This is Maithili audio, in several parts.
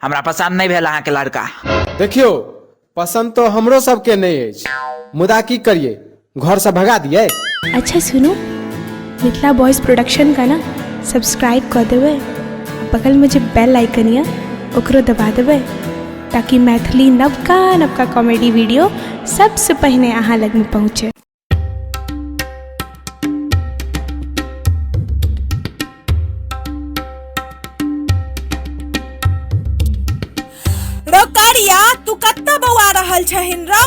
हमरा पसन्द नहि भेल अहाँके लड़का। देखियौ, पसन्द तऽ हमरो सबके नहि अछि, मुदा की करियै, घरसँ भगा दियै? अच्छा सुनू, मिथिला बॉयज प्रोडक्शन का ना सब्सक्राइब कऽ देबै, आ बगलमे जे बेल आइकन यऽ ओकरो दबा देबै, ताकि मैथिली नवका नवका कॉमेडी वीडियो सबसँ पहिने अहाँ लगमे पहुँचे। रौ कारिया, तू कत्ता बौआ रहल छहिन रौ?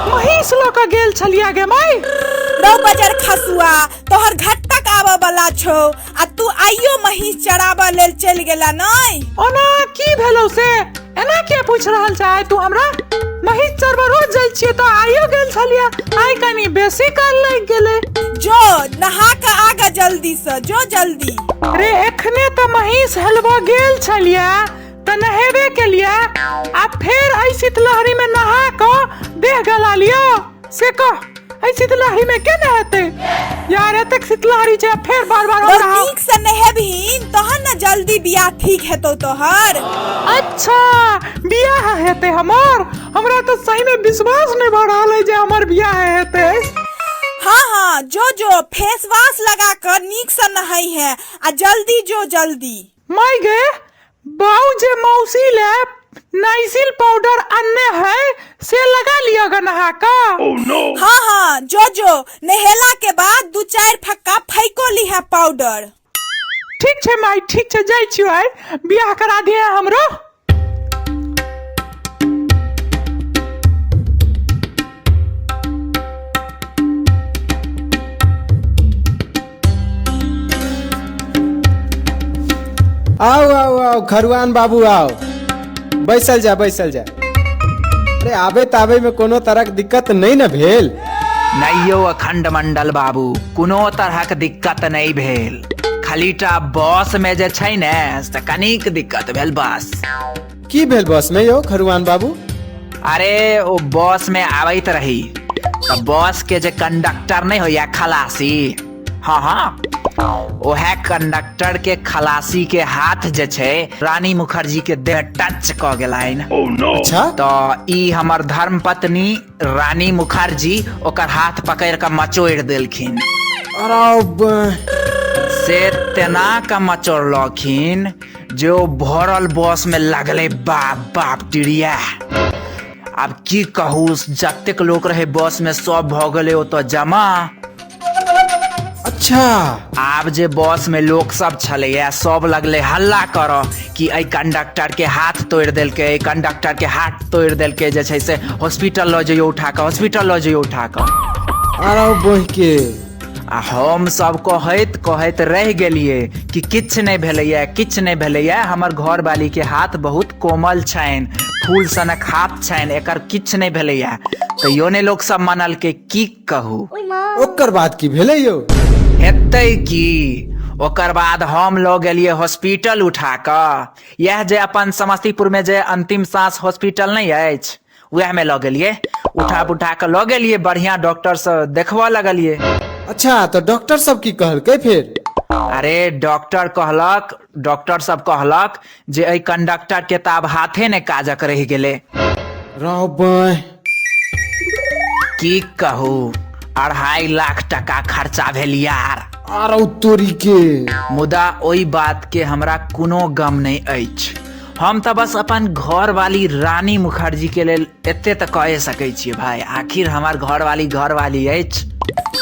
महीष लऽ कऽ गेल छलिया गे माय। रौ बजर खसुआ, तोहर घट्टक आबऽ वाला छौ आ तू आइयो महीष चराबऽ लेल चलि गेला नै? ओना की भेलौ से एना किया पूछि रहल छै तू हमरा? महीष चरबा रोज जाइ छियै तऽ आइयो गेल छलियै, आइ कनी बेसी काल लागि गेलै। जो नहा कऽ आगा जल्दी से, जो जल्दी। रे एखने तऽ महीष हेलबऽ गेल छलियै तऽ नहेबे केलियै, आ फेर एहि शीतलहरी में नहा कऽ देह गला लिअ, से कह एहि शीतलहरी में के नहेतै यार? एतेक शीतलहरी छै, फेर बार बार हम नीक से नहेबहीन तहन ने जल्दी बियाह ठीक हेतौ तोहर। अच्छा, बियाह हेतै हमर? हमरा तऽ सही में विश्वास नहि भऽ रहल है जे हमर बियाह हेतै। हाँ हाँ, जो जो फेस वॉश लगा कर नीक से नहाई है आ जल्दी जो जल्दी। माय गे, बाऊ जे मौसी ले नाइसिल पाउडर अन्ने है से लगा लिअ ग नहा कऽ। हाँ हाँ, जो जो नहेला के बाद दू चारि फक्का फैको लीहे पाउडर। ठीक छै माय, ठीक छै, जाइ छियो, आइ बियाह करा दिहे हमरो। आओ आओ आओ खरुआन बाबू आओ, बैसल जा बैसल जा। अरे आबे ताबे में कोनो तरह के दिक्कत नहीं न भेल? नहीं यौ अखंड मंडल बाबू, कोनो तरहक दिक्कत नहीं भेल, खाली टा बस में जे छै ने से कनिक दिक्कत भेल बस। की भेल बस में यौ खरुआन बाबू? अरे ओ बस में आबैत रही तऽ बस के जे कंडक्टर नहीं होइया खलासी, हाँ हाँ ओहे कंडक्टर के खलासी के हाथ जे छै रानी मुखर्जी के देह टच कऽ गेलनि। अच्छा। तऽ ई हमर धर्मपत्नी रानी मुखर्जी ओकर हाथ पकड़ि कऽ मचोड़ि देलखिन। अरे से तेना कऽ मचोड़लखिन जे ओ भरल बस में लगलै बाप बाप टिरिया। आब की कहू, जतेक लोक रहे बस में सब भऽ गेलै ओतऽ जमा। अच्छा। आब जे बस में लोक सब छलैया सब लगलै हल्ला करऽ कि एहि कंडक्टर के हाथ तोड़ि देलकै, एहि कंडक्टर के हाथ तोड़ि देलकै, जे छै से हॉस्पिटल लऽ जइयौ उठा कऽ, हॉस्पिटल लऽ जइयौ उठा कऽ। अरे बहिके। आ हम सब कहैत कहैत रहि गेलियै कि किछु नहि भेलैया, किछु नहि भेलैया, हमर घरवाली के हाथ बहुत कोमल छनि, फूल सनक हाथ छनि, एकर किछु नहि भेलैया, तैयो नहि लोक सब मानलकै। की कहू। ओकर बाद की भेलै यौ? हेतै की, ओकर बाद हम लऽ गेलियै हॉस्पिटल उठा कऽ, इएह जे अपन समस्तीपुर में जे अंतिम सांस हॉस्पिटल नहि अछि वएह में लऽ गेलियै, उठा पुठा कऽ लऽ गेलियै, बढ़िया डॉक्टर से देखबऽ लगलियै। अच्छा, तऽ डॉक्टर सब की कहलकै फेर? अरे डॉक्टर कहलक, डॉक्टर सब कहलक जे एहि कंडक्टर के तऽ आब हाथे ने काजक रहि गेलै। रौ बाँहि। की कहू, 2.5 लाख टका खर्चा भेल यार। आरौ तोरी के। मुदा ओहि बात के हमरा कोनो गम नहि अछि, हम तऽ बस अपन घरवाली रानी मुखर्जी के लेल एते तऽ कए सकै छियै भाई, आखिर हमर घरवाली घरवाली अछि।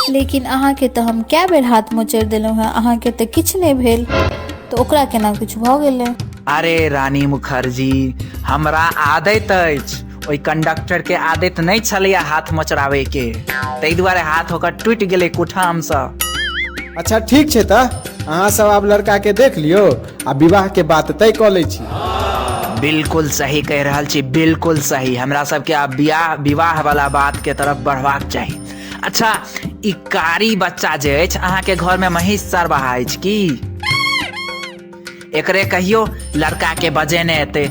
लेकिन अहाँके तऽ हम कए बेर हाथ मोचड़ि देलहुँ हेँ, अहाँके तऽ किछु नहि भेल, तऽ ओकरा केना किछु भऽ गेलै? अरे रानी मुखर्जी, हमरा आदत अछि, ओहि कंडक्टर के आदत नहि छलैया हाथ मोचराबै के, ताहि दुआरे हाथ ओकर टूटि गेलै कुठामसँ। अच्छा ठीक छै, तऽ अहाँ सब आब लड़का के देख लियौ आ विवाह के बात तय कऽ लै छी। बिल्कुल सही कहि रहल छी, बिल्कुल सही। हमरा सबके आब बियाह विवाह वाला बात के तरफ बढ़बाक चाही। अच्छा, ई कारी बच्चा जे अछि अहाँके घर में महीष चरवाहा अछि की? एकरे कहियो लड़का के बजेने एतै।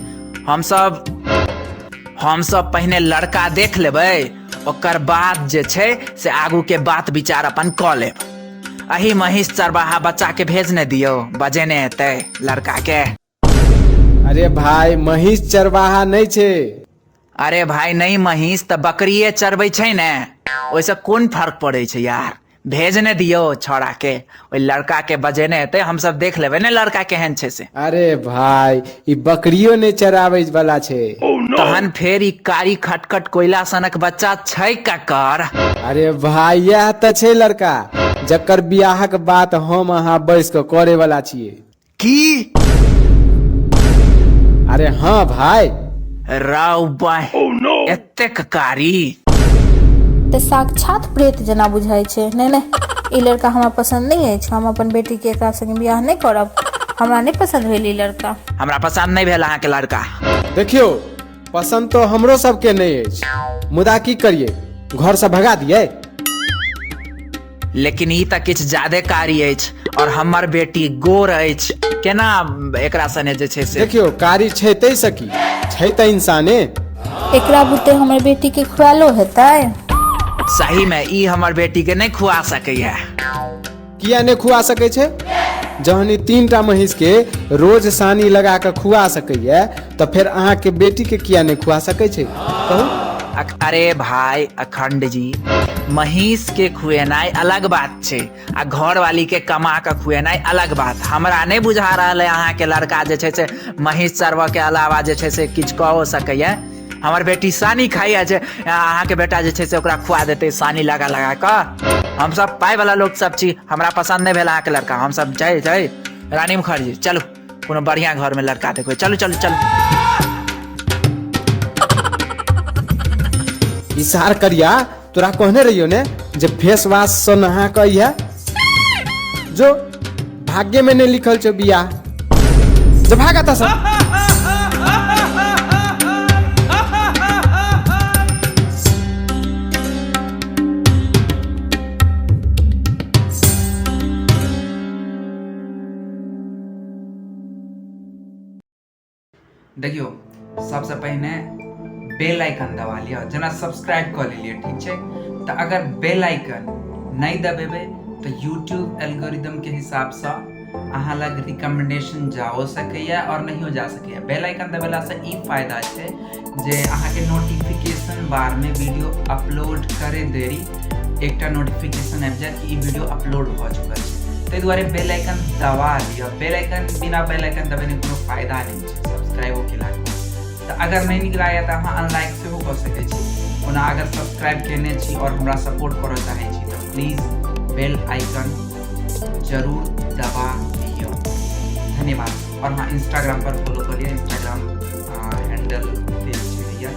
हमसब पहिने लड़का देख लेबै, ओकर बाद जे छै से आगू के बात विचार अपन कऽ लेब। अही महीष चरवाहा बच्चा के भेज ने दियौ, बजेने एतै लड़का के। अरे भाई, महीष चरवाहा नहि छै। अरे भाई, नहि महीष तऽ बकरिए चरबै छै ने, ओहिसँ कोन फर्क पड़ै छै यार। भेजने दियौ छौड़ा के, ओहि लड़का के बजेने हेतै, हमसब देख लेबै ने लड़का केहन छै से। अरे भाई, ई बकरियो नहि चराबै वाला छै। तहन फेर ई कारी खटखट कोयला सनक बच्चा छै ककर? अरे भाई, इएह तऽ छै लड़का जकर बियाहक बात हम अहाँ बैस कऽ करे वाला छियै। की? अरे हाँ भाई। राव बाय, एतेक कारी तऽ साक्षात प्रेत जेना बुझाइ छै। नहि नहि, ई लड़का हमरा पसन्द नहि अछि। हम अपन बेटीके एकरा संगे बियाह नहि करब। हमरा नहि पसन्द भेल ई लड़का। हमरा पसन्द नहि भेल अहाँके लड़का। देखियौ, पसन्द तऽ हमरो सबके नहि अछि, मुदा की करियै, घरसँ भगा दियै? लेकिन ई तऽ किछु ज्यादे कारी अछि और हमर बेटी गोर अछि, केना एकरा सने जे छै से? देखियौ, कारी छै ताहिसँ की छै, तऽ इंसाने। एकरा बुते हमर बेटीके खुआलो हेतै? सही में ई हमर बेटी के नहि खुआ सकैया। किया नहि खुआ सकै छै? जहन ई 3टा महीष के रोज सानी लगा कऽ खुआ सकैया, तऽ फेर अहाँके बेटी के किया नहि खुआ सकै छै, कहू? अरे भाई अखंड जी, महीष के खुएनाइ अलग बात छै आ घरवाली के कमा के खुएनाइ अलग बात। हमरा नहि बुझा रहल है अहाँके लड़का जे छै से महीष चरबऽ के अलावा जे छै से किछु कऽ सकैया। हमर बेटी सानी खाइया जे अहाँके बेटा जे छै से ओकरा खुआ देतै सानी लगा लगा कऽ? हमसब पाइ वाला लोक सब छी। हमरा पसन्द नहि भेल अहाँके लड़का। हमसब जय जय रानी मुखर्जी, चलू कोनो बढ़िया घर में लड़का देखबै। चलू चलू चलू। ई सार करिया, तोरा कहने रहियो ने जे फेस वॉश से नहा कऽ अइहे। जो, भाग्य में नहीं लिखल छौ बियाह। जो, भाग एतऽ सँ। देखियौ, सबसँ पहिने बेल आइकन दबा लिअ। जेना सब्सक्राइब कऽ लेलियै, ठीक छै, तऽ अगर बेल आइकन नहि दबेबै तऽ यूट्यूब एल्गोरिदमके हिसाबसँ अहाँ लग रिकमेंडेशन जाओ सकैए आओर नहियो जा सकैए। बेल आइकन दबेलासँ ई फायदा छै जे अहाँके नोटिफिकेशन बारमे वीडियो अपलोड करे देरी एकटा नोटिफिकेशन आबि जायत कि ई वीडियो अपलोड भऽ चुकल छै। ताहि दुआरे बेल आइकन दबा लिअ। बेल आइकन, बिना बेल आइकन दबेने कोनो फायदा नहि छै सब्सक्राइबो केलाके बाद। तऽ अगर नहि नीक लागैए तऽ अहाँ अनलाइक सेहो कऽ सकै छी। ओना अगर सब्सक्राइब केने छी आओर हमरा सपोर्ट करऽ चाहै छी तऽ प्लीज बेल आइकन जरूर दबा लिअ। धन्यवाद। और हाँ, इंस्टाग्राम पर फॉलो कऽ लिअ, इंस्टाग्राम हैंडल देल छै भैया।